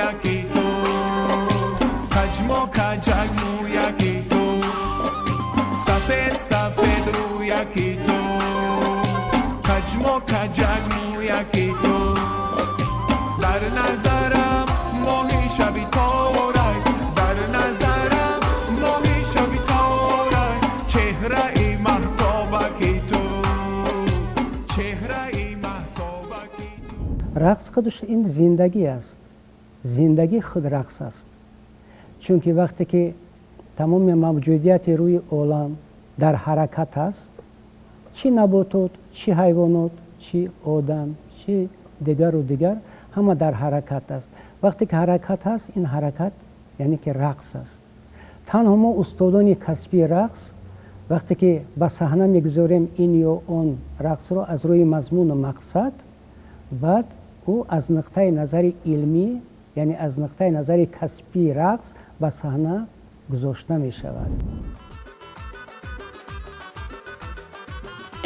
рӯяки ту, каҷмо каҷак мӯяки ту, сафед сафед рӯяки ту, каҷмо каҷак мӯяки ту. Дар назарам моҳи шаби торай, дар назарам моҳи шаби торай, чеҳраи маҳтобаки ту, чеҳраи маҳтобаки ту. Рақс худаш ин зиндагӣ аст, зиндагӣ худ рақс аст, чунки вақте ки тамоми мавҷудияти рӯи олам дар ҳаракат аст, чӣ наботот, чӣ ҳайвонот, чӣ одам, чӣ дигару дигар, ҳама дар ҳаракат аст. Вақте ки ҳаракат ҳаст, ин ҳаракат яъне ки рақс аст. Танҳо мо, устодони касбии рақс, вақте ки ба саҳна мегузорем ин ё он рақсро аз рӯи мазмуну мақсад, баъд ӯ аз нуқтаи назари илмӣ, яъне аз нуқтаи назари касбии рақс ба саҳна гузошта мешавад.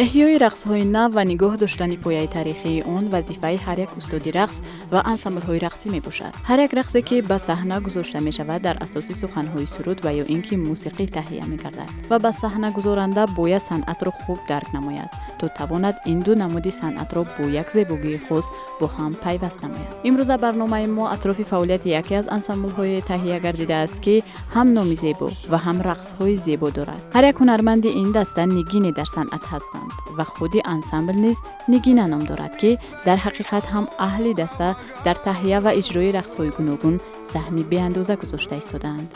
Эҳёи рақсҳои нав ва нигоҳ доштани пояи таърихии он вазифаи ҳар як устоди рақс ва ансамблҳои рақсӣ мебошад. Ҳар як рақсе, ки ба саҳна гузошта мешавад, дар асоси суханҳои суруд ва ё ин ки мусиқӣ таҳия мегардад ва ба саҳнагузоранда бояд санъатро хуб дарк намояд, то тавонад ин ду намуди санъатро бо як зебогии хос бо ҳам пайваст намояд. Имрӯза барномаи мо атрофи фаъолияти яке аз ансамблҳое таҳия гардидааст, ки ҳам номи зебо ва ҳам рақсҳои зебо дорад. Ҳар як ҳунарманди ин даста нигине дар санъат ҳастанд ва худи ансамбл низ Нигина ном дорад, ки дар ҳақиқат ҳам аҳли даста дар таҳия ва иҷрои рақсҳои гуногун саҳми беандоза гузошта истодаанд.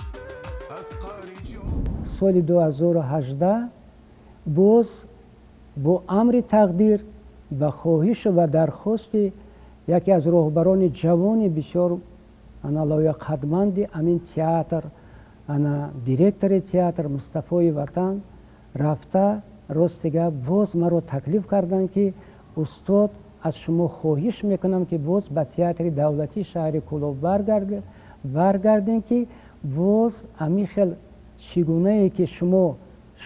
Соли 2018 боз бо амри тақдир, ба хоҳишу ва дархости яке аз роҳбарони ҷавони бисёр ана лояқатманди амин театр, ана директори театр Мустафои Ватан рафта, рости гап, боз маро таклиф карданд, ки устод, аз шумо хоҳиш мекунам, ки боз ба театри давлатии шаҳри Кӯлоб баргардем, ки боз ҳамин хел чӣ гунае ки шумо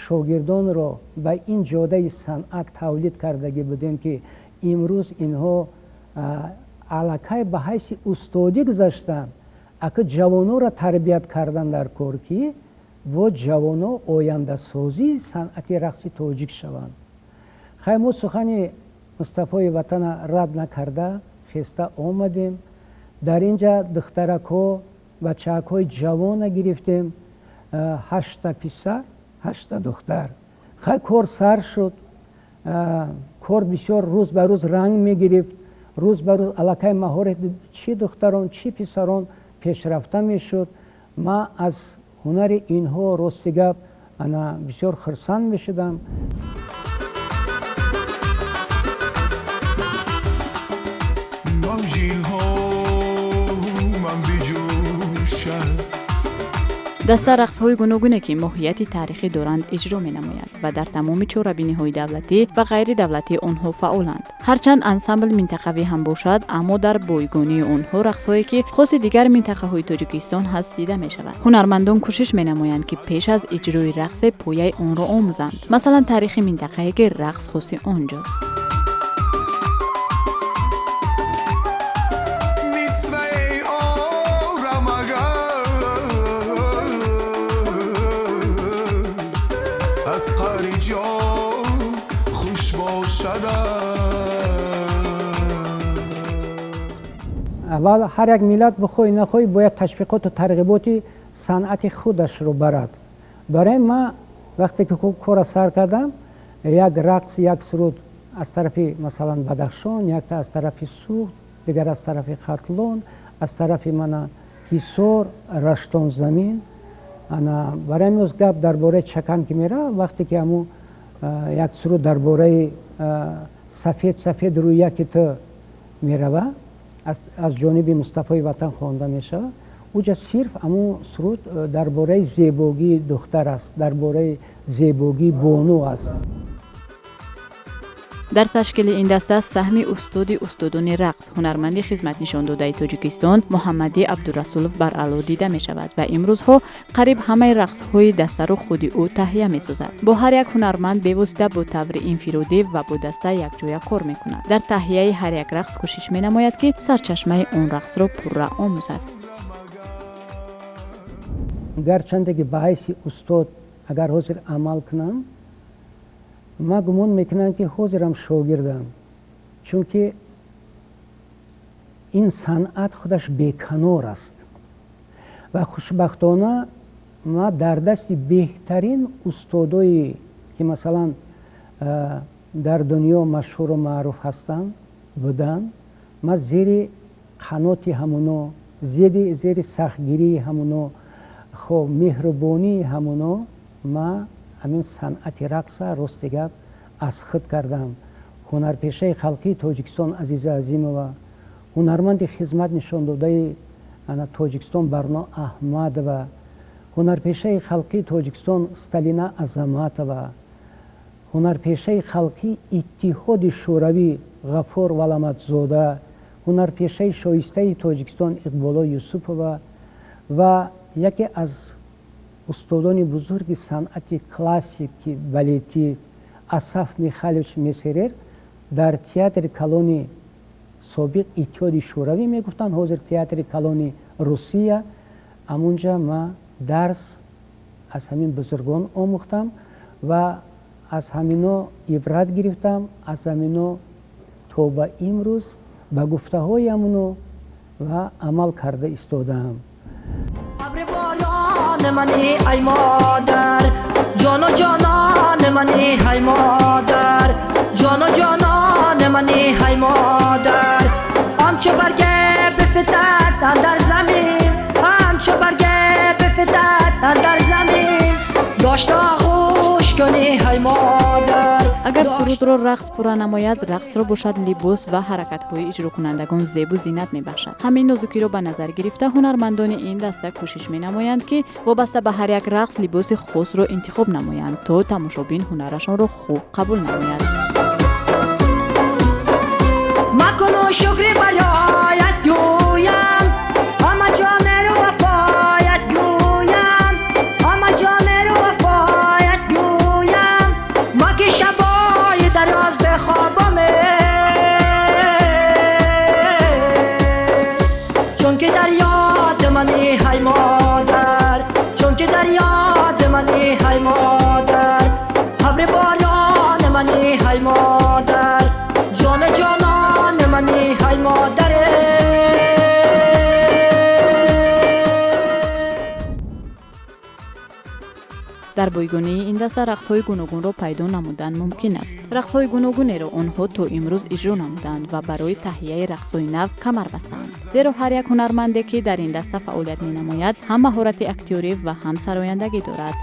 шогирдонро ба ин ҷодаи санъат тавлид кардагӣ будем, ки имрӯз инҳо аллакай ба ҳайси устодӣ гузаштанд, ака ҷавононро тарбият кардан дар кор, ки бо ҷавоно ояндасозии санъати рақси тоҷик шаванд. Хай, мо сухани Мустафои Ватана рад накарда, хеста омадем. Дар ин ҷа духтаракҳо, бачаакҳои ҷавона гирифтем, ҳашта писар, ҳашта духтар. Хай, кор сар шуд. Кор бисёр рӯз ба рӯз ранг мегирифт, рӯз ба рӯз аллакай маҳорати чӣ духтарон, чӣ писарон пешрафта мешуд. Ман аз ҳунари инҳо, рости гап, ана бисёр хурсанд мешудам. Мавҷилҳо ман биҷӯшад. Даста рақсҳои гуногуне, ки моҳияти таърихӣ доранд, иҷро менамояд ва дар тамоми чорабиниҳои давлатӣ ва ғайридавлатӣ онҳо фаъоланд. Ҳарчанд ансамбл минтақавӣ ҳам бошад, аммо дар бойгонии онҳо рақсҳое, ки хоси дигар минтақаҳои Тоҷикистон ҳаст, дида мешавад. Ҳунармандон кӯшиш менамоянд, ки пеш аз иҷрои рақсе пояи онро омӯзанд, масалан, таърихи минтақае, ки рақс хоси он ҷост. Мисраи орам агар аз қаъри ҷон хуш бошада. Аввал ҳар як миллат, бихоҳӣ нахоҳӣ, бояд ташвиқоту тарғиботи санъати худашро барад. Барои ман вақте ки хуб кора сар кардам, як рақс, як суруд аз тарафи, масалан, Бадахшон, якта аз тарафи Суғд, дигар аз тарафи Хатлон, аз тарафи мана Ҳисор, Раштонзамин. Ана барои имрӯз гап дар бораи чакан ки меравад, вақте ки ҳамун як суруд дар бораи сафед сафед рӯяки ту меравад, аз ҷониби Мустафои Ватан хонда мешавад, уҷа сирф ҳамун суруд дар бораи зебогии духтар аст, дар бораи зебогии бону аст. Дар ташкили ин даста саҳми устоди устодони рақс, ҳунарманди хизматнишондодаи Тоҷикистон Муҳаммадӣ Абдурасулов баръало дида мешавад ва имрӯзҳо қариб ҳамаи рақсҳои дастаро худи ӯ таҳия месозад. Бо ҳар як ҳунарманд бевосита бо таври инфиродӣ ва бо даста якҷоя кор мекунад. Дар таҳияи ҳар як рақс кӯшиш менамояд, ки сарчашмаи он рақсро пурра омӯзад. Гарчанде ки ба ҳайси устод агар ҳозир амал кунам, ман гумон мекунам, ки ҳозирам шогирдам, чунки ин санъат худаш беканор аст ва хушбахтона ман дар дасти беҳтарин устодое, ки масалан дар дунё машҳуру маъруф ҳастанд, буданд. Ман зери қаноти ҳамуно, зери сахтгирии ҳамуно, хоб, меҳрубонии ҳамуно ман ҳамин санъати рақса, рости гап, аз худ кардам. Ҳунарпешаи халқии Тоҷикистон Азиза Азимова, ҳунарманди хизмат нишондодаи Тоҷикистон Барно Аҳмадова, ҳунарпешаи халқии Тоҷикистон Сталина Азаматова, ҳунарпешаи халқии Иттиҳоди Шӯравӣ Ғафур Валаматзода, ҳунарпешаи шоистаи Тоҷикистон Иқболо Юсупова ва яке аз устодони бузурги санъати классики балетӣ Асаф Михайлович Месерер дар театри калони собиқ Иттиҳоди Шӯравӣ мегуфтанд, ҳозир театри калони Русия. Амунҷа ма дарс аз ҳамин бузургон омӯхтам ва аз ҳамино ибрат гирифтам, аз ҳамино то ба имрӯз ба гуфтаҳои ҳамуно ва амал карда истодаам. Мани ай модар, ҷону ҷонон мани, ҳай модар, ҷону ҷонон мани, ҳай модар. Ҳамчу барге бифтад андар замин, ҳамчу барге бифтад андар замин, дошта оғӯш кунӣ, ҳай модар. Агар сурудро рақс пурра намояд, рақсро бошад либос ва ҳаракатҳои иҷрокунандагон зебу зинат мебахшад. Ҳамин нозукиро ба назар гирифта, ҳунармандони ин даста кӯшиш менамоянд, ки вобаста ба ҳар як рақс либоси хосро интихоб намоянд, то тамошобин ҳунарашонро хуб қабул намояд. Макуну шукри бароят гӯям, ҳама ҷо меру вафоят гӯям, ҳама ҷо меру вафоят гӯям. Ма ки шабои дароз бехобаме, чунки дар ёд мани, ҳай модар, чунки дар ёд мани, ҳай модар. Абри борон мани, ҳай модар, ҷони ҷонон мани, ҳай модаре. Дар бойгонии ин даста рақсҳои гуногунро пайдо намудан мумкин аст. Рақсҳои гуногунеро онҳо то имрӯз иҷро намуданд ва барои таҳияи рақсҳои нав камар бастаанд, зеро ҳар як ҳунарманде, ки дар ин даста фаъолият менамояд, ҳам маҳорати актёрӣ ва ҳам сарояндагӣ дорад.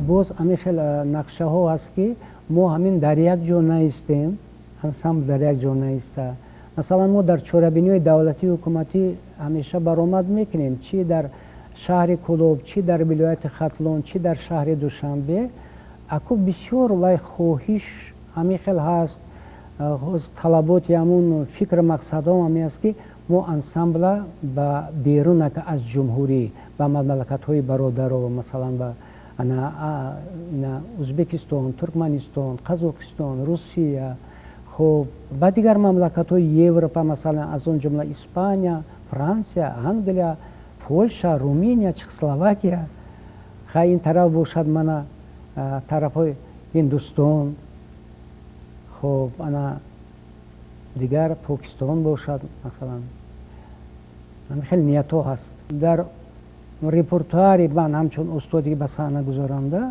Боз ҳамин хел нақшаҳо ҳаст, ки мо ҳамин дар як ҷо наистем, ансамбл дар як ҷо наиста. Масалан, мо дар чорабиниҳои давлатию ҳукуматӣ ҳамеша баромад мекунем, чӣ дар шаҳри Кӯлоб, чӣ дар вилояти Хатлон, чӣ дар шаҳри Душанбе. Аку бисёр вай хоҳиш ҳамин хел ҳаст, талаботи ҳамун фикру мақсадҳо ҳамин аст, ки мо ансамбла ба берун аз ҷумҳурӣ, ба мамлакатҳои бародаро, масалан, ба Узбекистон, Туркманистон, Қазоқистон, Русия, хуб, ба дигар мамлакатҳои Европа, масалан, аз он ҷумла Испания, Франсия, Англия, Польша, Руминия, Чехословакия, хай, ин тараф бошад, мана тарафҳои Ҳиндустон, хуб, ана дигар Покистон бошад, масалан. Ҳамин хеле ниятҳо ҳаст дар репертуари ман ҳамчун устоди ба саҳна гузоранда.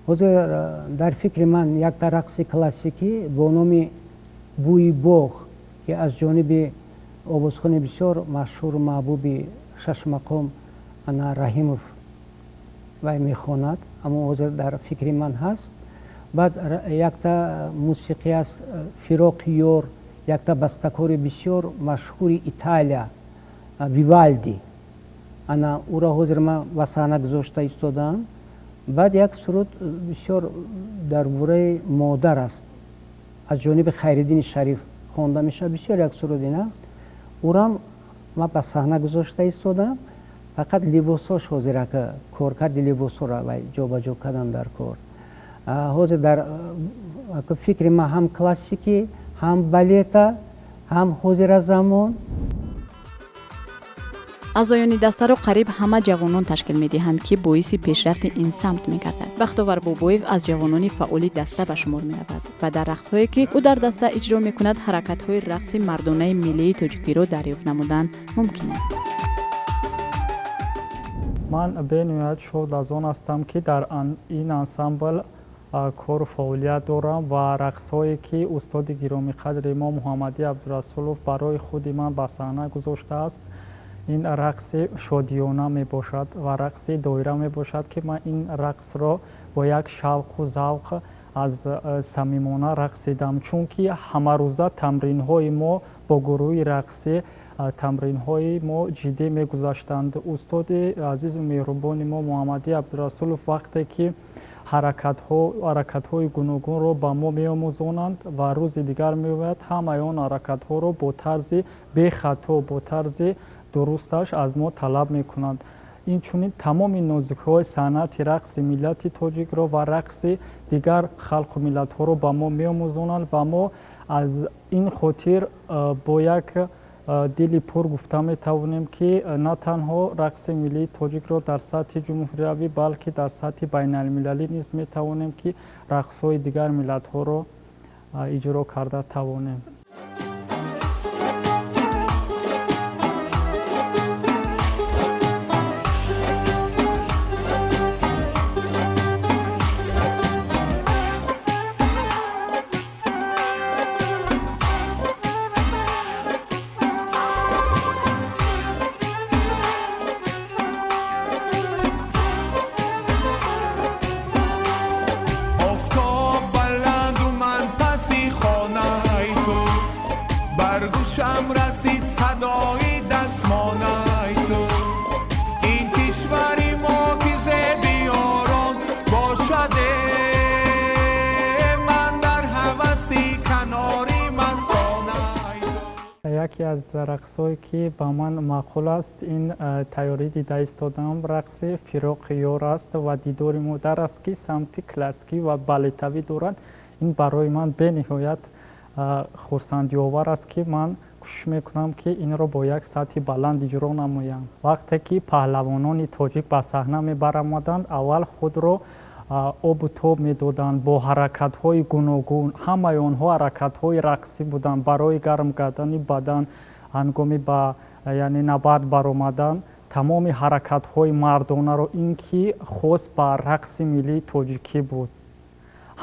Ҳозир дар фикри ман якта рақси классикӣ бо номи «Бӯи боғ», ки аз ҷониби овозхони бисёр машҳуру маҳбуби шашмақом ана Раҳимов вай мехонад, аммо ҳозир дар фикри ман ҳаст. Баъд якта мусиқӣ аст, «Фироқи ёр», якта бастакори бисёр машҳури Италия Вивалди, ана ӯро ҳозир ман ба саҳна гузошта истодаам. Баъд як суруд бисёр дар бораи модар аст, аз ҷониби Хайриддини Шариф хонда мешавад, бисёр як суруди аст, ӯрам ман ба саҳна гузошта истодам. Фақат либосош ҳозир ака коркарди либосҳоро вай ҷобаҷо кардан дар кор. Ҳозир дар фикри ман ҳам классикӣ, ҳам балета, ҳам ҳозира замон. Аъзоёни дастаро қариб ҳама ҷавонон ташкил медиҳанд, ки боиси пешрафти ин самт мегардад. Бахтовар Бобоев аз ҷавонони фаъоли даста ба шумор меравад ва дар рақсҳое, ки ӯ дар даста иҷро мекунад, ҳаракатҳои рақси мардонаи миллии тоҷикиро дарёфт намудан мумкин аст. Ман бениҳоят шод аз он ҳастам, ки дар ин ансамбл кору фаъолият дорам ва рақсҳое, ки устоди гиромиқадри мо Муҳаммадӣ Абдурасулов барои худи ман ба саҳна гузоштааст, ин рақси шодиёна мебошад ва рақси доира мебошад, ки ман ин рақсро бо як шавқу завқ аз самимона рақсидам, чунки ҳамарӯза тамринҳои мо бо гурӯҳи рақсӣ, тамринҳои мо ҷиддӣ мегузаштанд. Устоди азизу меҳрубони мо Муҳаммадӣ Абдурасулов вақте ки ҳаракатҳои гуногунро ба мо меомӯзонанд ва рӯзи дигар меояд, ҳамаи он ҳаракатҳоро бо тарзи бехато, бо тарзи дурусташ аз мо талаб мекунанд. Инчунин тамоми нозукиҳои санъати рақси миллати тоҷикро ва рақси дигар халқу миллатҳоро ба мо меомӯзонанд ва мо аз ин хотир бо як дили пур гуфта метавонем, ки на танҳо рақси миллии тоҷикро дар сатҳи ҷумҳуриявӣ, балки дар сатҳи байналмилалӣ низ метавонем, ки рақсҳои дигар миллатҳоро иҷро карда тавонем. Офтоб баланду ман паси хонаи ту, бар гӯшам расид садои дастмонаи ту. Ин кишвари мо, ки зеби ёрон бошаде, ман дар ҳаваси канори мастонаи ту. Яке аз рақсҳое, ки ба ман маъқул аст, ин тайёрӣ дида истодаам, рақси фироқи ёр аст ва дидори модар аст, ки самти классикӣ ва балетавӣ дорад. Ин барои ман бениҳоят хурсандиовар аст, ки ман кӯшиш мекунам, ки инро бо як сатҳи баланд иҷро намоям. Вақте ки паҳлавонони тоҷик ба саҳна мебаромаданд, аввал худро обу тоб медоданд бо ҳаракатҳои гуногун. Ҳамаи онҳо ҳаракатҳои рақсӣ буданд барои гарм кардани бадан ҳангоми ба, яъне, набард баромадан. Тамоми ҳаракатҳои мардонаро, ин ки хос ба рақси миллии тоҷикӣ буд,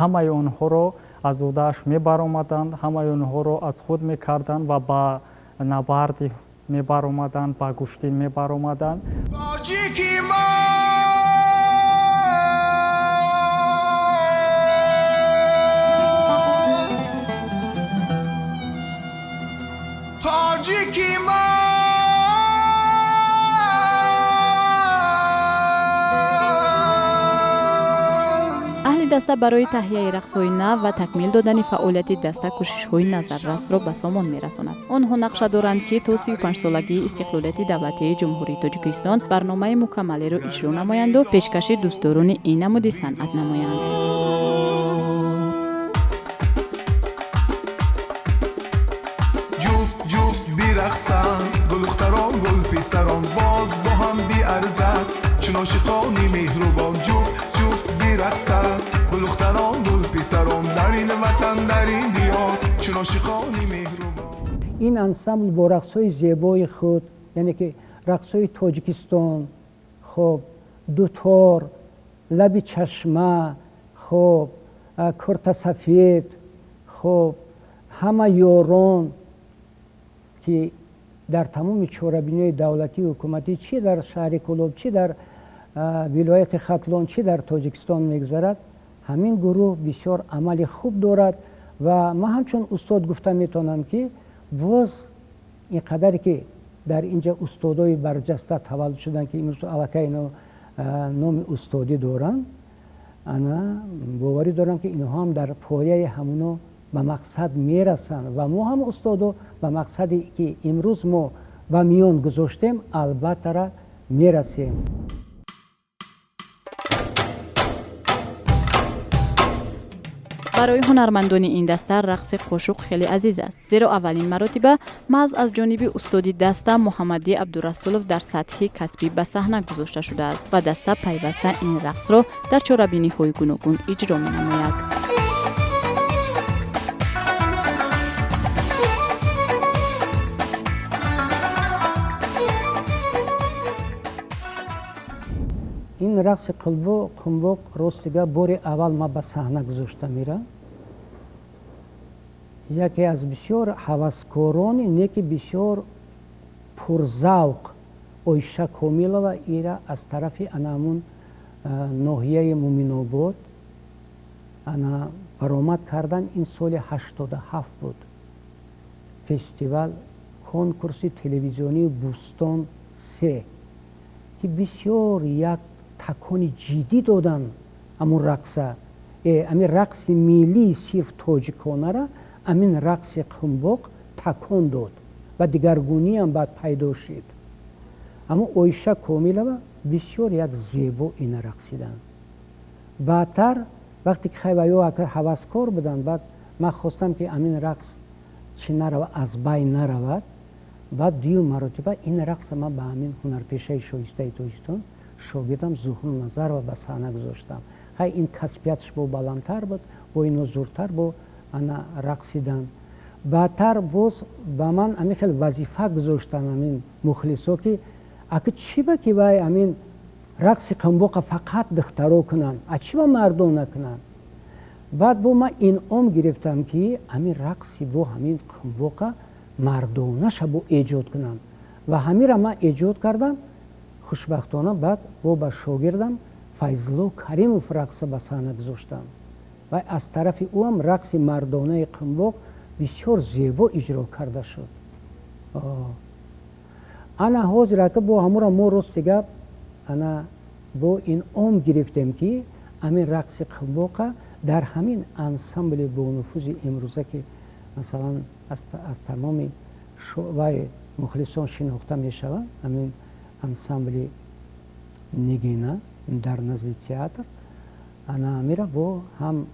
ҳамаи онҳоро аз уҳдааш мебаромаданд, ҳамаи онҳоро аз худ мекарданд ва ба набарди мебаромаданд, ба гӯштин мебаромаданд. Тоҷики мо, тоҷики мо. Аҳли даста барои таҳияи рақсҳои нав ва такмил додани фаъолияти даста кӯшишҳои назаррасро ба сомон мерасонад. Онҳо нақша доранд, ки то 35-солагии истиқлолияти давлатии Ҷумҳурии Тоҷикистон барномаи мукаммалеро иҷро намоянду пешкаши дӯстдорони ин намуди санъат намоянд. Ҷуфт ҷуфт бирақсанд гулдухтарон, гулписарон, боз бо ҳам биарзад чун ошиқони меҳрубон. Ҷуфт ҷуфт бирақсанд гулдухтарон, гулписарон, дар ин ватан, дар ин диёр чун ошиқони меҳрубон. Ин ансамбл бо рақсҳои зебои худ, яъне ки рақсҳои Тоҷикистон, хоб, дутор, лаби чашма, хоб, куртасафед, хоб, ҳама ёрон, ки дар тамоми чорабиниҳои давлатию ҳукуматӣ, чӣ дар шаҳри Кӯлоб, чӣ дар вилояти Хатлон, чӣ дар Тоҷикистон мегузарад, ҳамин гурӯҳ бисёр амали хуб дорад. Ва ман ҳамчун устод гуфта метавонам, ки боз ин қадаре ки дар инҷа устодои барҷаста таваллуд шуданд, ки имрӯз аллакай ино номи устодӣ доранд, ана боварӣ дорам, ки инҳо ҳам дар пояи ҳамуно ба мақсад мерасанд ва мо ҳам устодо ба мақсаде, ки имрӯз мо ба миён гузоштем, албаттара мерасем. Барои ҳунармандони ин даста рақси қошуқ хеле азиз аст, зеро аввалин маротиба маҳз аз ҷониби устоди даста Муҳаммадӣ Абдурасулов дар сатҳи касбӣ ба саҳна гузошта шудааст ва даста пайваста ин рақсро дар чорабиниҳои гуногун иҷро менамояд. Ин рақси қумбоқ, рости гап, бори аввал ман ба саҳна гузошта мерам. Яке аз бисёр ҳаваскорони неки бисёр пурзавқ Оиша Комилова ира аз тарафи ана ҳамун ноҳияи Муминобод ана баромад кардан. Ин соли 87 буд, фестивал конкурси телевизионии Бӯстон се, ки бисёр як такони ҷиддӣ додан амун рақса, амин рақси миллии сирф тоҷиконара амин рақси қумбоқ такон дод ва дигаргуниам баъд пайдо шид. Аммо Оиша Комилова бисёр як зебо ина рақсиданд. Баъдтар вақте ки хай ва ё ҳаваскор буданд, баъд ман хостам, ки амин рақс чӣ нарава, аз байн наравад. Баъд дуюм маротиба ин рақса ман ба ҳамин ҳунарпешаи шоистаи Тоҷикистон, шогирдам Зуҳру Назарова ба саҳна гузоштам. Хай, ин касбиятш бо баландтар буд, бо ино зуртар бо ана рақсидан. Баъдтар боз ба ман ҳамин хел вазифа гузоштан ҳамин мухлисо, ки аки чӣ ба ки вай ҳамин рақси қумбоқа фақат духтаро кунанд, а чӣ ба мардон накунанд? Баъд бо ман инъом гирифтам, ки ҳамин рақси бо ҳамин қумбоқа мардонаша бо эҷод кунам ва ҳамира ман эҷод кардам. Хушбахтона, баъд бо ба шогирдам Файзулло Каримов рақса ба саҳна гузоштам ва аз тарафи ӯам рақси мардонаи қумбоқ бисёр зебо иҷро карда шуд. Ана ҳозир ака бо ҳамура мо, рости гап, ана бо инъом гирифтем, ки ҳамин рақси қумбоқа дар ҳамин ансамбли бонуфузи имрӯза, ки масалан аз тамоми вай мухлисон шинохта мешавад, ҳамин ансамбли Нигина дар назди театр, ана ҳамира бо ҳам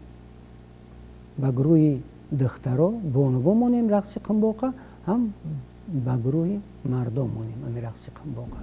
ба гурӯҳи духтаро, бонуво монем рақси қумбоқа, ҳам ба гурӯҳи мардон монем ҳамин рақси қумбоқа.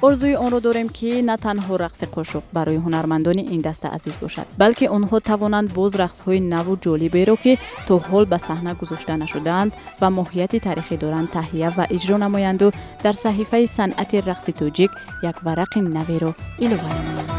Орзуи онро дорем, ки на танҳо рақси қошуқ барои ҳунармандони ин даста азиз бошад, балки онҳо тавонанд боз рақсҳои наву ҷолиберо, ки то ҳол ба саҳна гузошта нашудаанд ва моҳияти таърихӣ доранд, таҳия ва иҷро намоянду дар саҳифаи санъати рақси тоҷик як варақи наверо илова намоянд.